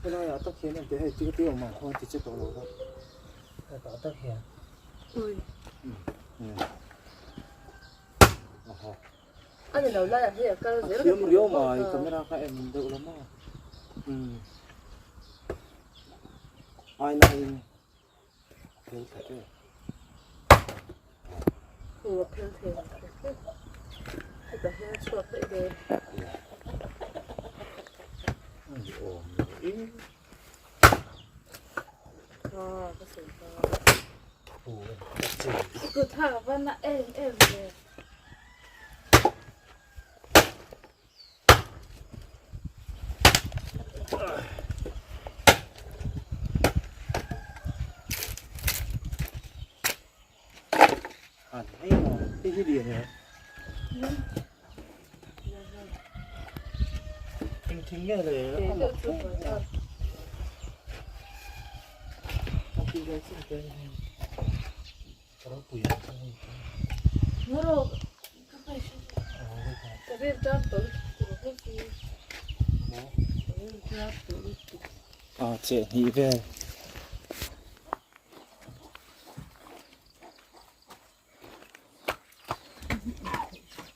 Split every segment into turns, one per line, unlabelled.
Helaiah tak hian engte hei thil te awm ang khuan ti che tawh lo va, hetah tak hian.
Ui.
Aha.
A ni lo laiah hei a kal zel.
A thiam riau mai, camera kha en deuh la maw. Umm. Aina in a phel tha teuh.
Hu a phel thei ang tho tho. Hetah hian a chhuak daih dawn.
A ni awm lo in.
Kha ka sawi ta.
Hu ka chei.
Kut ha va na em em ve.
Han hei maw hei hi lian e eng thing nge le a mak hle mai a a tih ve chin te ni ka ropui ang chu hei chu a cheh hnih vel.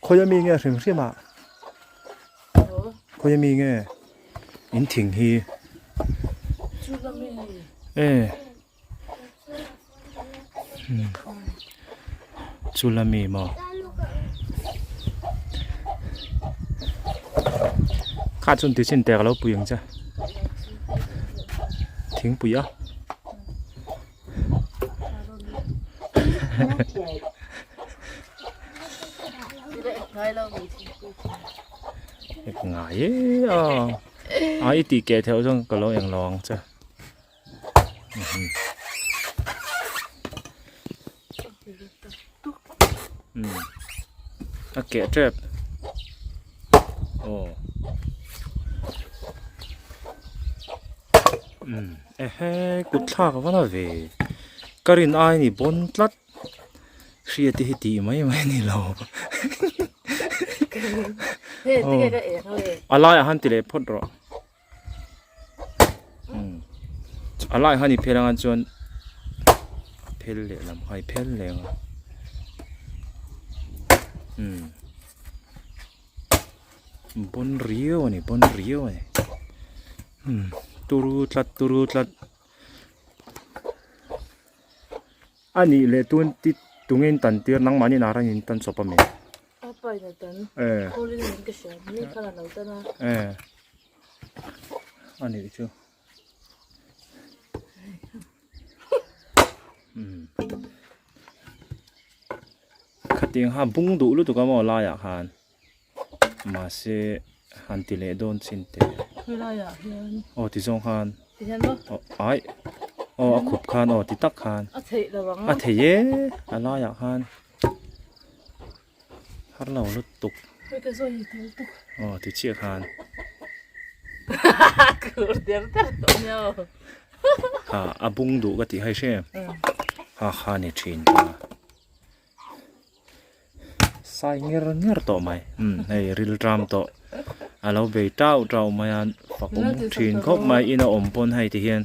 Khawi ami nge hrim hrim ah khawi ami nge in thing hi e chu lami maw kha chuan ti chin tek a lo pui ang che thingpui a. Ngai e a a i tih keh theih chuan ka lo englo ang che. A keh tep aw umm ehe kut thlak a va la ve ka rin ai ni bawn tlat hria te hi tih mai mai a ni lo a laiah han ti leh phawt rawh. A lai han i phel anga chuan a phel leh lam kha i phel leh ang a umm bawn riau a ni bawn riau a ni umm turu tlat turu tlat a nih leh tun ti tungin tan tir nangmahni naran in tan chawp a mi.
A pa in a tan. Khawl in min ka hria. Mi khan a lo tan a.
Eh. A nih chu. Hmm. Khatiang ha bung duh lutuk a maw laiah khan. Mahse han ti leh dawn chin te.
Khawi laiah hian.
Aw ti zawng khan.
Ti hian maw?
Aw ai. Aw a khup khan aw ti tak khan.
A theih lo ang
a. A theih e a laiah khan. Har lo lutuk.
Hei ka zawi hi lutuk.
Aw ti chiah khan.
Khur der der tawh nia aw.
Ha a bung duh ka tih hai hre. Ha kha ni thin ta. Sai nger nger tawh mai. Um hei ril tram tawh. A lo bei tau tau mai a fak awm thin khawp mai in a awm pawn hei ti hian.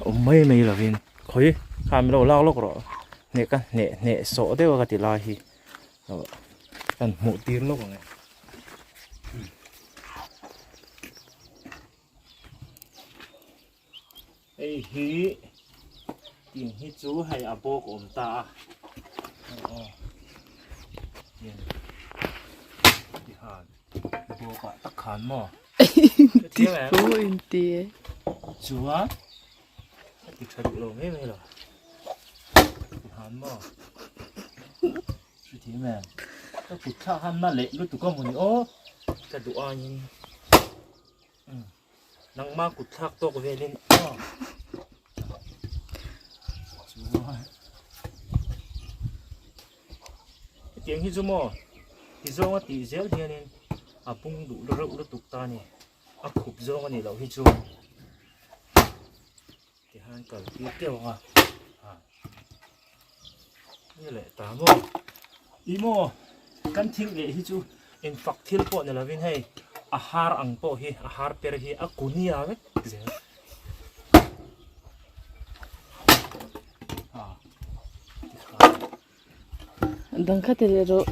Awm mai mai lovin khawi kha min lo lak lawk rawh. Hneh ka hneh hneh sawh deuh a ka ti lai hi kan hmuh tir lawk ang e. Hei hi tin hi chu hei a bawk awm ta a aw tihan bawk ah tak khan maw
Ti fu in ti e.
Chuan a ti tha duh lo mai mai lo tihan maw hrethiam em ka kut thlak han na leh lutuk a mawni aw ka duh aiin Nangma kut thlak tawk velin aw chuan hetiang hi chu maw ti zawnga tih zel hianin a pung duh reuh lutuk ta a ni a khup zawng a nih loh hi chu tihian kal tir teuh ang a ni leh ta maw ih maw kan thil leh hi chu eng fak thil pawh ni lovin hei. A har ang pawh hi a har per hi a kunia vek zel.
Dang kha ti leh rawh.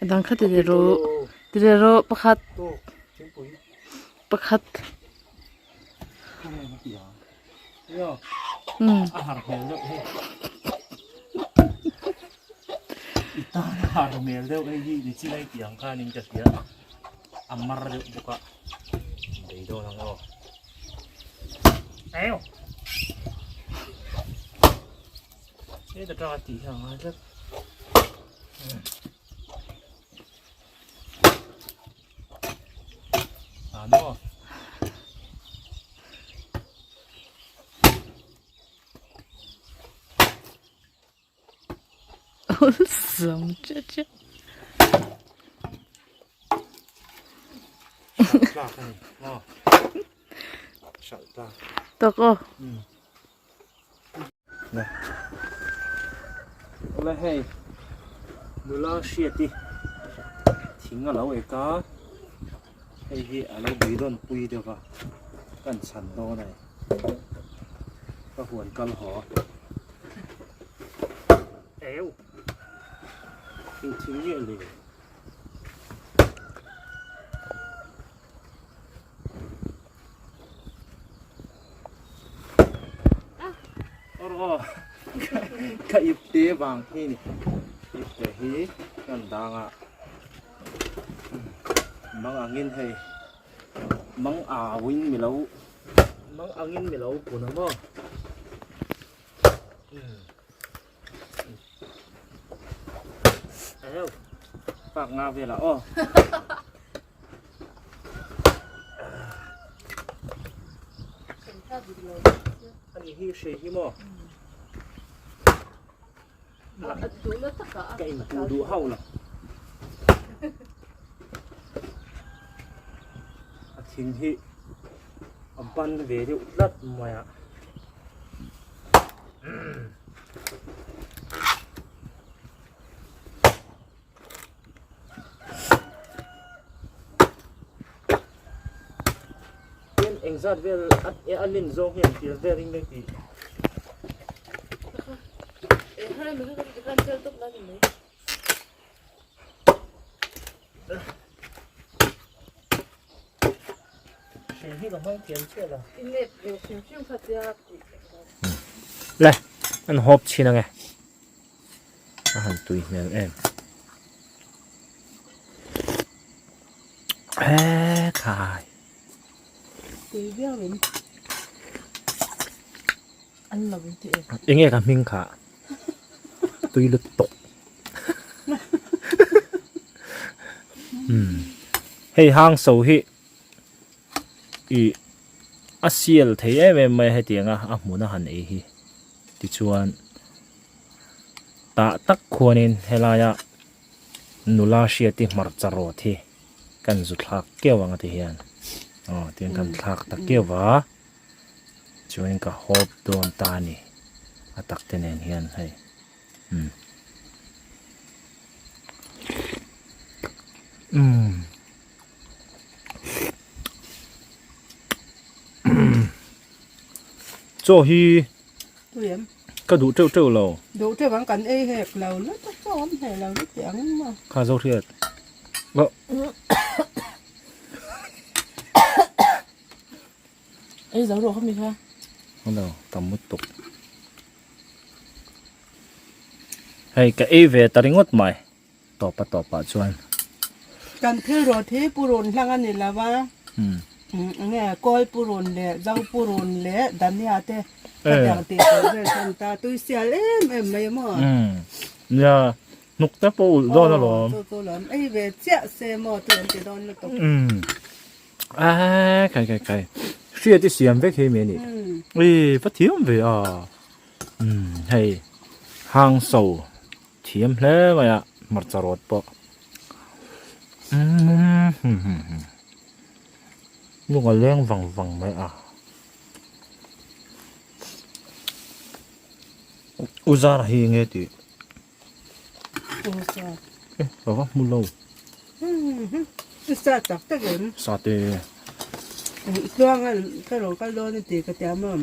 Dang kha ti leh rawh. Ti leh rawh pakhat. Pakhat.
A har hmel deuh hei. I tan a har hmel deuh hei hi ni chin ai tih ang khanin ka hria. A mar deuh bawk a. Bei dawn ang aw. Eo. Heta tanga tih hi a ngai tlat. Ano?
Awlsam che che.
Tlak ani. Oh. Sal tlak.
Tok aw.
Awle hei nula hriati thing a lo ek a hei hi a lo beidawn pui deuh va kan chhan dawn a ni ka huan kal haw eu eng thing nge le. Ka ip te vang hi ni ip te hi kan dang a mang angin hei mang awin mi lo mang angin mi lo pun a maw Pak nga velah aw. Ani hi hrei hi maw? Ka inpu duh hauh lo. A thing hi a ban ve deuh tlat mai a. Tin engzat vel a len zawng hian thil vel in ka ti. Le an hawp chhin ange a han tui hmel em he khai enge ka hming kha tui lutuk hei hang so hi ih a sial thei em em mai a hetiang a a hmun a han ei hi tichuan tah tak khuanin helaia nula hriati hmarcha rawt hi kan zu thlak keuh ang a ti hian aw tiang kan thlak ta keuh va. Chuanin ka hawp dawn ta a ni a tak te nen hian hei umm umm chaw hi ka duh teuh teuh lo
duh teuh ang kan ei hek lo lutuk chaw awm hlei lo lutuk ang maw
kha zo hriat
Ei zo rawh kha mi kha.
Hello, tam lutuk. Hei ka ei ve ta ringawt mai. Tawpa tawpah chuan.
Kan thil rawt hi purun hlang a ni lo a. Nge kawl purun leh zo purun leh dania te khatiang tih tur vel khan ta tui sial em em mai maw.
Nia hnuk te pawh ulh dawn alawm.
Chu chu lawm ei ve chiah se maw tui an ti dawn lutuk.
A kai kai kai hriat i siam vek hi mi a ni ui va thiam ve a umm hei hang so thiam hle mai a hmarcha rawt pawh umm hum hum hum lung a leng vang vang mai a. U Zara hi nge tih?
U Zara.
E, ka va hmu lo.
I sa tak tak em?
Sa te.
Tluanga ka rawn kal dawn a ti ka tiam a.